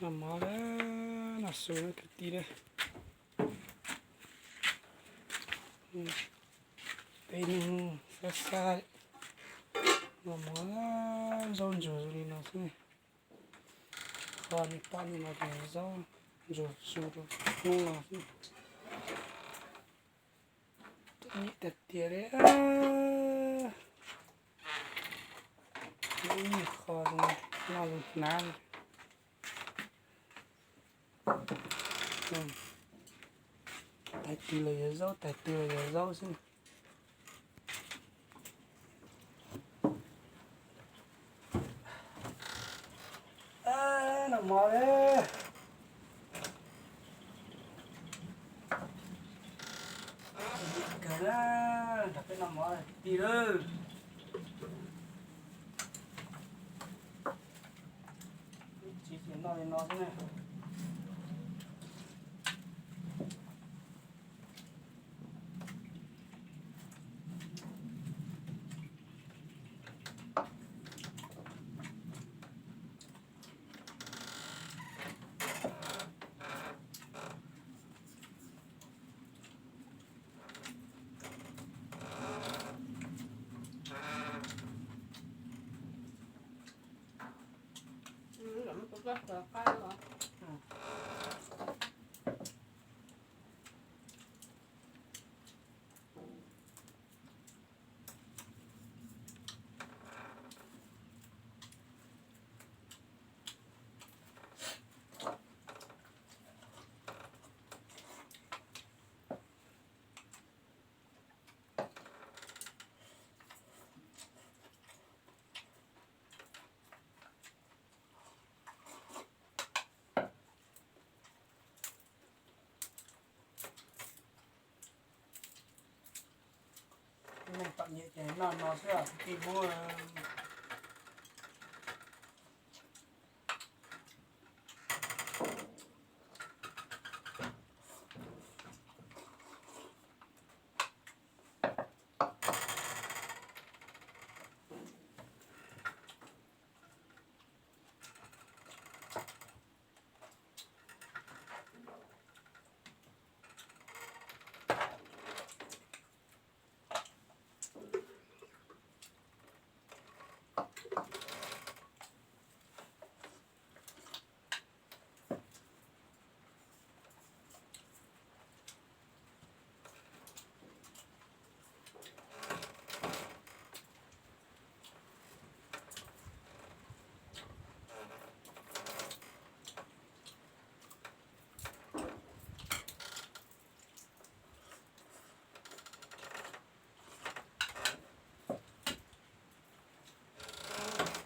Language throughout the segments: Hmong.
Noj mov lawm, noj su lawm kwv tij lawm. Tej neeg xab xab, noj mov zaub ntsuag zoo li no xwb. Qhov nej pom no ces zaub ntsuag su rau hnub no xwb. Txom nyem tiag tiag li. Ib qho zoo noj zoo hnav. Tais twg los yog zaub, tais twg los yog zaub xwb. Noj mov li. Kawg na, nrog peb noj mov kwv tij lawm. Tsis tsis noj li no xwb na. Neeg txom nyem ces noj no xwb os kwv tij Hmoob.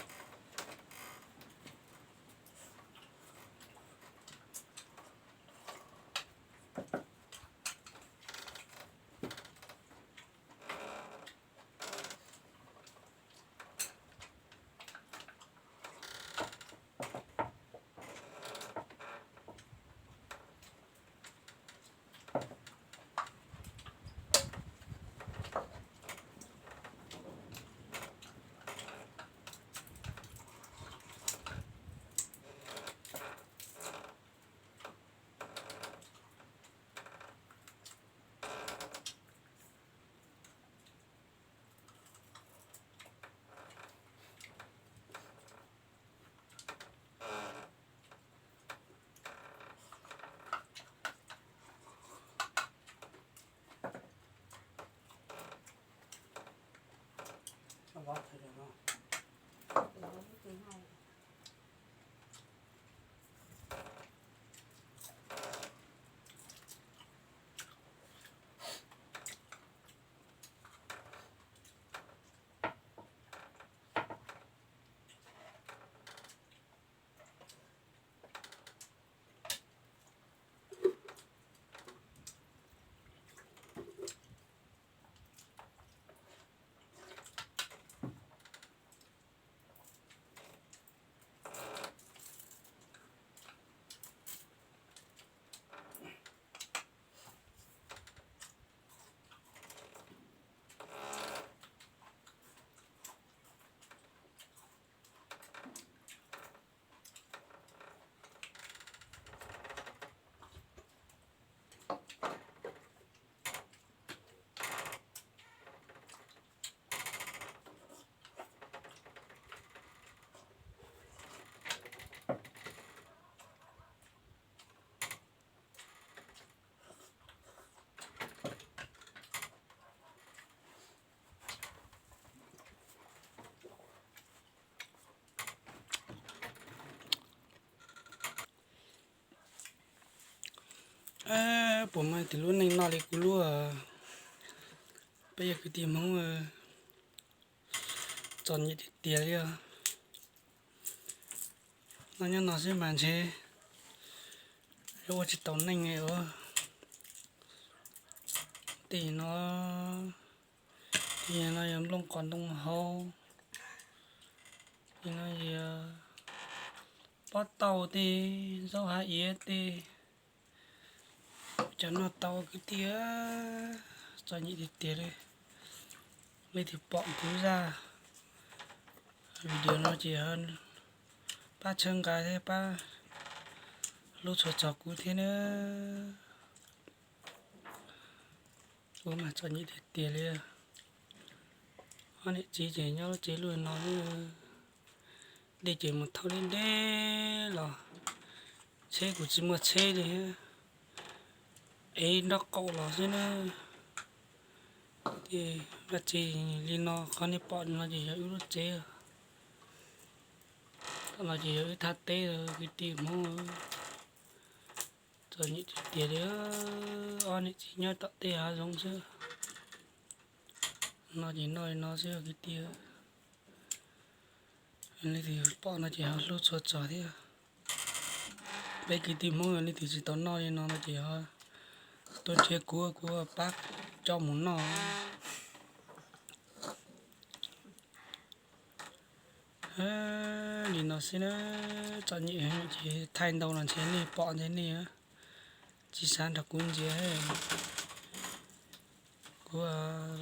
Puas muaj leej twg lub neej noj li kuv lub? Peb yog kwv tij Hmoob, txom nyem tiag tiag li os. Noj nyob no xwb mas ntshe yuav ua tsis tau neej os. Tej no, tej no yog nplooj qos ntoo hauv, tej no yog pob tauj tej, zaub hav iav tej. Cov noj tau kwv tij, txom nyem tiag tiag li. Leej twg pom kuv zaj video no ces pab txhawb nqa thiab pab hlub tshua txog kuv thiab nawb. Ua mas txom nyem tiag tiag li. Ob niam txiv ces nyob lub tsev luaj no xwb. Dej ces mus thauj deb deb los, tsheb kuv tsis muaj tsheb li, ev nrob qaum los xwb na. Ces vaj tsev li no, qhov nej pom no ces yog wb lub tsev. Qhov no ces yog wb thaj teb kwv tij Hmoob. Txom nyem tiag tiag li, ob niam txiv nyob tom tej hav zoov xwb. No ces noj li no xwb kwv tij. Leej twg pom no ces ho hlub tshua txog thiab. Peb kwv tij Hmoob leej twg tsis tau noj li no no ces ho tuaj nrhiav kuv, kuv pab coj mus noj. Li no xwb na, txom nyem ces thaij ntau los ntshe nej pom ntshe nej tsis xav nrog kuv ntxias. Kuv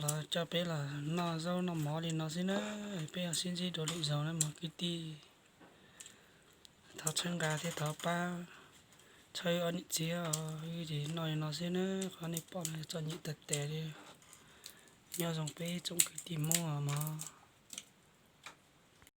los coj peb los noj zaub noj mov li no xwb na, peb sib ntsib dua lwm zaus na mog kwv tij. Thov txhawb nqa thiab thov pab txhawb wb ob niam txiv, wb ces noj li no xwb na, qhov nej pom no txom nyem tas tas li. Nyob zoo peb tsoom kwv tij Hmoob mog.